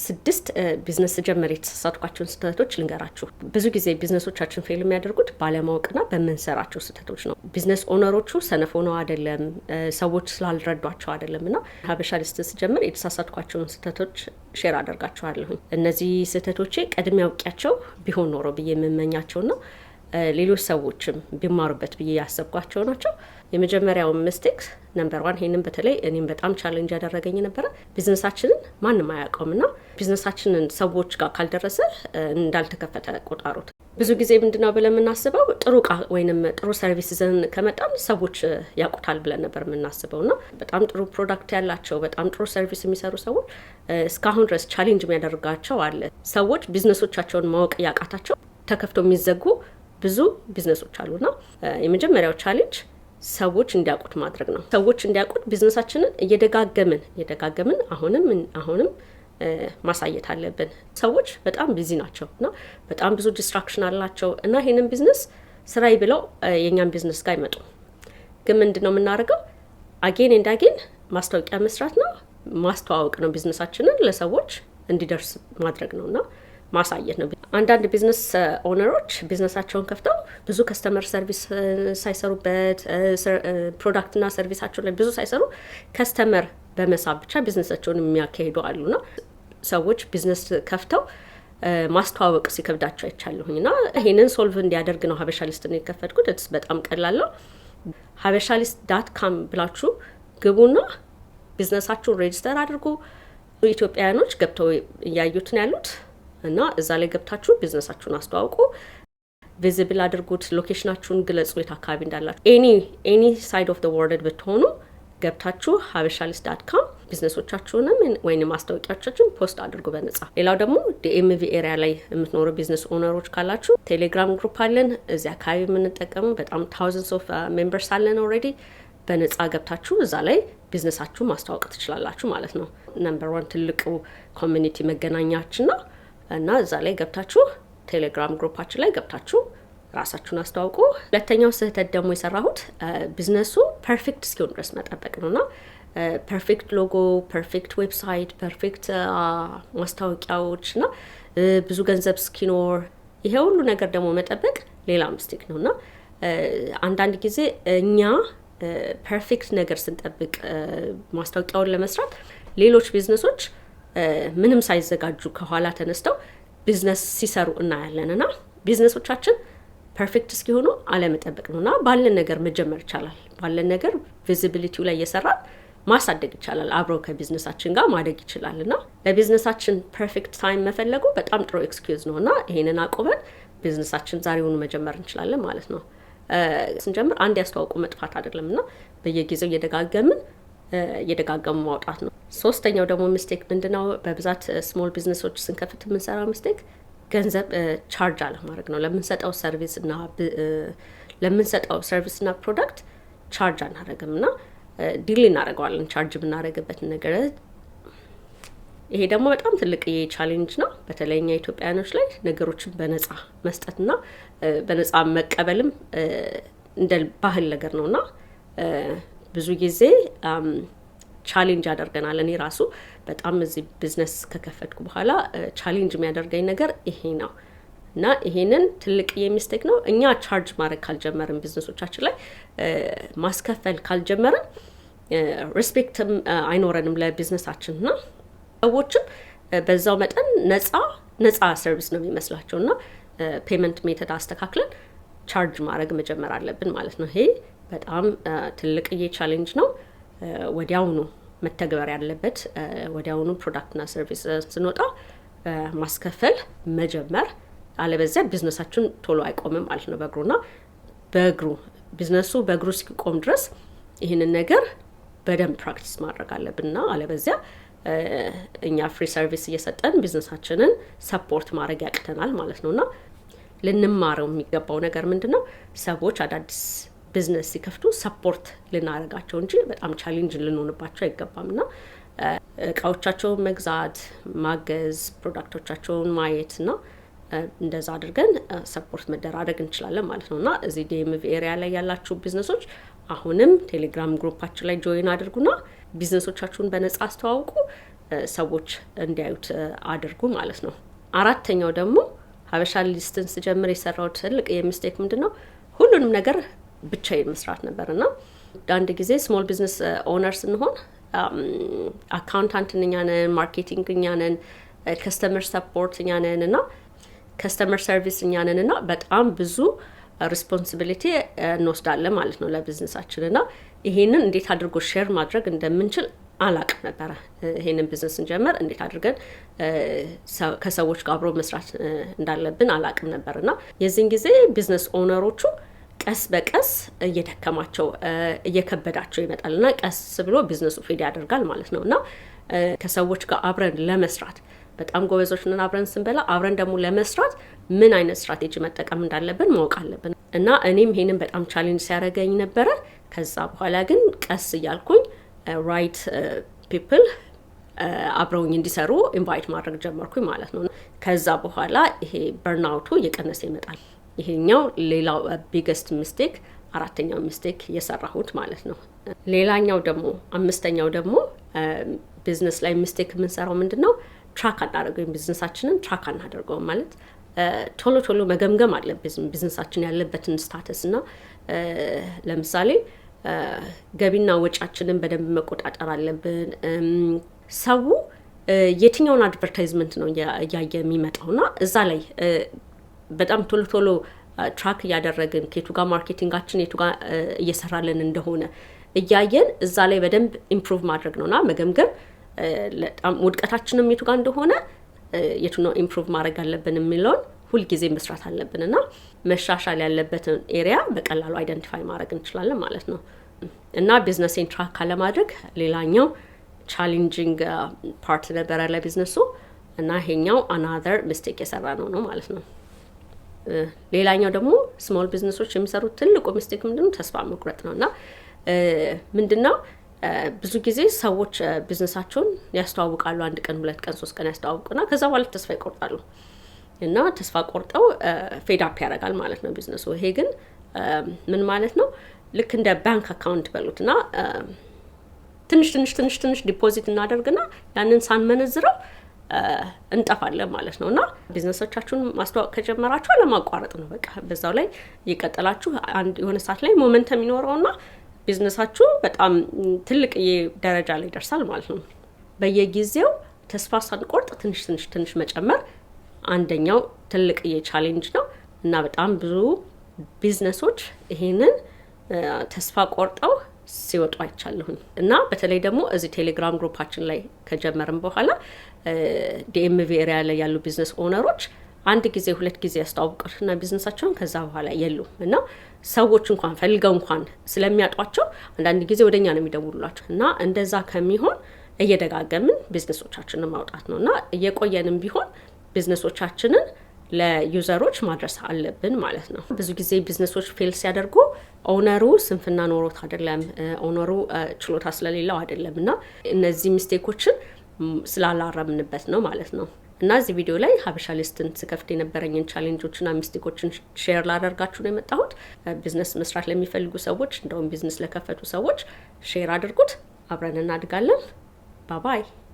ስድስት ቢዝነስ ስጀምር የተሳሳትኳቸውን ስህተቶች ልንገራችሁ። ብዙ ጊዜ ቢዝነሶቻችን fail የሚያደርጉት ባለማወቅና በምንሰራቸው ስህተቶች ነው። Business owner ኦቹ ሰነፍ ሆነው አይደለም፣ ሰዎች ስላልረዷቸው አይደለም። እና ሀበሻ ሊስት ስጀምር የተሳሳትኳቸውን ስህተቶች share አደርጋችኋለሁኝ። እነዚህ ስህተቶቼ ቀድሜ አውቂያቸው ቢሆን ኖሮ ብዬ የምመኛቸውና ሌሎች ሰዎችም ቢማሩበት ብዬ ያሰብኳቸው ናቸው። የመጀመሪያው mistake number one፣ ይሄንን በተለይ እኔም በጣም challenge ያደረገኝ ነበረ። ቢዝነሳችንን ማንም አያውቀውም እና ቢዝነሳችንን ሰዎች ጋር ካልደረሰ እንዳልተከፈተ ቆጠሩት። ብዙ ጊዜ ምንድነው ብለን የምናስበው፣ ጥሩ እቃ ወይንም ጥሩ service ይዘን ከመጣን ሰዎች ያውቁታል ብለን ነበር የምናስበው። እና በጣም ጥሩ product ያላቸው፣ በጣም ጥሩ service የሚሰሩ ሰዎች እስካሁን ድረስ challenge የሚያደርጋቸው አለ። ሰዎች ቢዝነሶቻቸውን ማወቅ ያቃታቸው ተከፍተው የሚዘጉ ብዙ ቢዝነሶች አሉና የመጀመሪያው challenge ሰዎች እንዲያውቁት ማድረግ ነው። ሰዎች እንዲያውቁት ቢዝነሳችንን እየደጋገምን እየደጋገምን አሁንም አሁንም ማሳየት አለብን። ሰዎች በጣም busy ናቸው እና በጣም ብዙ distraction አላቸው እና ይሄንን ቢዝነስ ስራዬ ብለው የእኛን ቢዝነስ ጋር አይመጡም። ግን ምንድን ነው የምናደርገው? Again and again ማስታወቂያ መስራት ነው፣ ማስተዋወቅ ነው፣ ቢዝነሳችንን ለሰዎች እንዲደርስ ማድረግ ነው እና ማሳየት ነው። አንዳንድ business owner ኦች ቢዝነሳቸውን ከፍተው ብዙ customer service ሳይሰሩበት፣ product ና service ኣቸው ላይ ብዙ ሳይሰሩ customer በመሳብ ብቻ ቢዝነሳቸውን የሚያካሂዱ አሉና ሰዎች ቢዝነስ ከፍተው ማስተዋወቅ ሲከብዳቸው አይቻለሁኝ። እና ይሄንን solve እንዲያደርግ ነው ሀበሻ ሊስትን የከፈትኩት። It's በጣም ቀላል ነው። ሀበሻ ሊስት.com ብላችሁ ግቡና ቢዝነሳችሁን register አድርጉ። ኢትዮጵያውያኖች ገብተው እያዩት ነው ያሉት እና እዛ ላይ ገብታችሁ ቢዝነሳችሁን አስተዋውቁ፣ visible አድርጉት፣ location ኣችሁን ግለጹ፣ የት አካባቢ እንዳላችሁ። Any side of world ብትሆኑ ገብታችሁ ሀበሻ ሊስት.com ቢዝነሶቻችሁንም ወይም ማስታወቂያዎቻችሁን post አድርጉ በነጻ። ሌላው ደግሞ DMV area ላይ የምትኖሩ business owner ኦች ካላችሁ ቴሌግራም group አለን። እዚህ አካባቢ የምንጠቀሙ በጣም thousands of members አለን already። በነጻ ገብታችሁ እዛ ላይ ቢዝነሳችሁ ማስተዋወቅ ትችላላችሁ ማለት ነው። Number one ትልቁ community መገናኛችን ነው እና እዛ ላይ ገብታችሁ ቴሌግራም group ኣችን ላይ ገብታችሁ ራሳችሁን አስተዋውቁ። ሁለተኛው ስህተት ደግሞ የሰራሁት ቢዝነሱ perfect እስኪሆን ድረስ መጠበቅ ነው እና perfect logo፣ perfect website፣ perfect ማስታወቂያዎች እና ብዙ ገንዘብ እስኪኖር ይሄ ሁሉ ነገር ደግሞ መጠበቅ ሌላ mistake ነው። እና አንዳንድ ጊዜ እኛ perfect ነገር ስንጠብቅ ማስታወቂያውን ለመስራት ሌሎች ቢዝነሶች ምንም ሳይዘጋጁ ከኋላ ተነስተው ቢዝነስ ሲሰሩ እናያለን። እና ቢዝነሶቻችን perfect እስኪሆኑ አለመጠበቅ ነው እና ባለን ነገር መጀመር ይቻላል። ባለን ነገር visibility ው ላይ እየሰራን ማሳደግ ይቻላል። አብሮ ከቢዝነሳችን ጋር ማደግ ይችላል። እና ለቢዝነሳችን perfect time መፈለጉ በጣም ጥሩ excuse ነው እና ይሄንን አቁመን ቢዝነሳችን ዛሬውኑ መጀመር እንችላለን ማለት ነው። ስንጀምር አንድ ያስተዋውቁ መጥፋት አይደለም እና በየጊዜው እየደጋገምን እየደጋገሙ ማውጣት ነው። ሶስተኛው ደግሞ mistake ምንድነው? በብዛት small business ኦች ስንከፍት የምንሰራው mistake ገንዘብ charge አለማድረግ ነው። ለምንሰጠው service እና product charge አናደርግም እና delay እናደርገዋለን charge የምናደርግበትን ነገር። ይሄ ደግሞ በጣም ትልቅ challenge ነው። በተለይ እኛ ኢትዮጵያውያኖች ላይ ነገሮችን በነጻ መስጠትና በነጻ መቀበልም እንደ ባህል ነገር ነው እና ብዙ ጊዜ challenge ያደርገናል። እኔ ራሱ በጣም እዚህ ቢዝነስ ከከፈትኩ በኋላ challenge የሚያደርገኝ ነገር ይሄ ነው እና ይሄንን ትልቅ mistake ነው። እኛ charge ማድረግ ካልጀመርን፣ ቢዝነሶቻችን ላይ ማስከፈል ካልጀመርን respect ም አይኖረንም ለቢዝነሳችን እና ሰዎችም በዛው መጠን ነጻ ነጻ service ነው የሚመስላቸው። እና payment method አስተካክለን charge ማድረግ መጀመር አለብን ማለት ነው። ይሄ በጣም ትልቅዬ challenge ነው። ወዲያውኑ መተግበር ያለበት፣ ወዲያውኑ product ና service ስንወጣ ማስከፈል መጀመር፣ አለበዚያ ቢዝነሳችን ቶሎ አይቆምም ማለት ነው በእግሩና በእግሩ ቢዝነሱ በእግሩ እስኪቆም ድረስ ይህንን ነገር በደንብ practice ማድረግ አለብንና አለበዚያ እኛ free service እየሰጠን ቢዝነሳችንን support ማድረግ ያቅተናል ማለት ነው። እና ልንማረው የሚገባው ነገር ምንድን ነው? ሰዎች አዳዲስ ቢዝነስ ሲከፍቱ support ልናደርጋቸው እንጂ በጣም challenge ልንሆንባቸው አይገባም። እና እቃዎቻቸውን መግዛት፣ ማገዝ፣ product ኦቻቸውን ማየት እና እንደዛ አድርገን support መደራረግ እንችላለን ማለት ነው። እና እዚህ DMV area ላይ ያላችሁ ቢዝነሶች አሁንም ቴሌግራም group ኣችን ላይ join አድርጉና ቢዝነሶቻችሁን በነጻ አስተዋውቁ። ሰዎች እንዲያዩት አድርጉ ማለት ነው። አራተኛው ደግሞ ሀበሻ ሊስትን ስጀምር የሰራሁት ትልቅ የ mistake ምንድን ነው? ሁሉንም ነገር ብቻዬን መስራት ነበር። እና አንድ ጊዜ small business owner ስንሆን accountant እኛ ነን፣ marketing እኛ ነን፣ customer support እኛ ነን እና customer service እኛ ነን እና በጣም ብዙ responsibility እንወስዳለን ማለት ነው ለቢዝነሳችን። እና ይሄንን እንዴት አድርጎ share ማድረግ እንደምንችል አላቅም ነበረ። ይሄንን ቢዝነስ ስንጀምር እንዴት አድርገን ከሰዎች ጋር አብሮ መስራት እንዳለብን አላቅም ነበር። እና የዚህን ጊዜ business owner ኦቹ ቀስ በቀስ እየደከማቸው፣ እየከበዳቸው ይመጣል እና ቀስ ብሎ ቢዝነሱ fade ያደርጋል ማለት ነው። እና ከሰዎች ጋር አብረን ለመስራት፣ በጣም ጎበዞች ነን አብረን ስንበላ፣ አብረን ደግሞ ለመስራት ምን አይነት ስትራቴጂ መጠቀም እንዳለብን ማወቅ አለብን። እና እኔም ይሄንን በጣም challenge ሲያደርገኝ ነበረ። ከዛ በኋላ ግን ቀስ እያልኩኝ right people አብረውኝ እንዲሰሩ invite ማድረግ ጀመርኩኝ ማለት ነው። ከዛ በኋላ ይሄ burnout ኡ እየቀነሰ ይመጣል። ይሄኛው ሌላው biggest mistake፣ አራተኛው mistake የሰራሁት ማለት ነው። ሌላኛው ደግሞ፣ አምስተኛው ደግሞ ቢዝነስ ላይ mistake የምንሰራው ምንድን ነው? Track አናደርገውም። ቢዝነሳችንን track አናደርገውም ማለት ቶሎ ቶሎ መገምገም አለብን ቢዝነሳችን ያለበትን status። እና ለምሳሌ ገቢና ወጪያችንን በደንብ መቆጣጠር አለብን። ሰው የትኛውን advertisement ነው እያየ የሚመጣው? እና እዛ ላይ በጣም ቶሎ ቶሎ track እያደረግን ከየቱ ጋር marketing ኣችን የቱ ጋር እየሰራልን እንደሆነ እያየን እዛ ላይ በደንብ improve ማድረግ ነው። እና መገምገም በጣም ውድቀታችንም የቱ ጋር እንደሆነ፣ የቱ ነው improve ማድረግ አለብን የሚለውን ሁልጊዜ መስራት አለብን። እና መሻሻል ያለበትን area በቀላሉ identify ማድረግ እንችላለን ማለት ነው። እና business ኤን track ካለማድረግ ሌላኛው challenging part ነበረ ለቢዝነሱ። እና ይሄኛው another mistake የሰራነው ነው ማለት ነው። ሌላኛው ደግሞ small business ኦች የሚሰሩት ትልቁ mistake ምንድነው? ተስፋ መቁረጥ ነው። እና ምንድነው፣ ብዙ ጊዜ ሰዎች ቢዝነሳቸውን ያስተዋውቃሉ። አንድ ቀን፣ 2 ቀን፣ 3 ቀን ያስተዋውቁና ከዛ በኋላ ተስፋ ይቆርጣሉ። እና ተስፋ ቆርጠው fade up ያደርጋል ማለት ነው ቢዝነሱ። ይሄ ግን ምን ማለት ነው? ልክ እንደ bank account በሉት። እና ትንሽ ትንሽ ትንሽ ትንሽ deposit እናደርግና ያንን ሳንመነዝረው እንጠፋለን ማለት ነው። እና ቢዝነሶቻችሁን ማስተዋወቅ ከጀመራችሁ አለማቋረጥ ነው። በቃ በዛው ላይ እየቀጠላችሁ አንድ የሆነ ሰዓት ላይ momentum ይኖረውና ቢዝነሳችሁ በጣም ትልቅ ደረጃ ላይ ይደርሳል ማለት ነው። በየጊዜው ተስፋ ሳንቆርጥ ትንሽ ትንሽ ትንሽ መጨመር አንደኛው ትልቅ challenge ነው። እና በጣም ብዙ ቢዝነሶች ይሄንን ተስፋ ቆርጠው ሲወጡ አይቻለሁኝ። እና በተለይ ደግሞ እዚህ ቴሌግራም group ኣችን ላይ ከጀመርን በኋላ DMV area ላይ ያሉ business owner ኦች አንድ ጊዜ ሁለት ጊዜ ያስተዋውቁትና ቢዝነሳቸውን ከዛ በኋላ የሉም። እና ሰዎች እንኳን ፈልገው እንኳን ስለሚያጧቸው አንዳንድ ጊዜ ወደኛ ነው የሚደውሉላቸው። እና እንደዛ ከሚሆን እየደጋገምን ቢዝነሶቻችንን ማውጣት ነው። እና እየቆየንም ቢሆን ቢዝነሶቻችንን ለ user ኦች ማድረስ አለብን ማለት ነው። ብዙ ጊዜ business ኦች fail ሲያደርጉ owner ኡ ስንፍና ኖሮት አይደለም፣ owner ኡ ችሎታ ስለሌለው አይደለም፣ እና እነዚህ mistake ኦችን ስላላረምንበት ነው ማለት ነው። እና እዚህ ቪዲዮ ላይ ሀበሻ ሊስትን ስከፍት የነበረኝን challenge ኦችና mistake ኦችን share ላደርጋችሁ ነው የመጣሁት። ቢዝነስ መስራት ለሚፈልጉ ሰዎች፣ እንደውም ቢዝነስ ለከፈቱ ሰዎች share አድርጉት። አብረን እናድጋለን። Bye bye.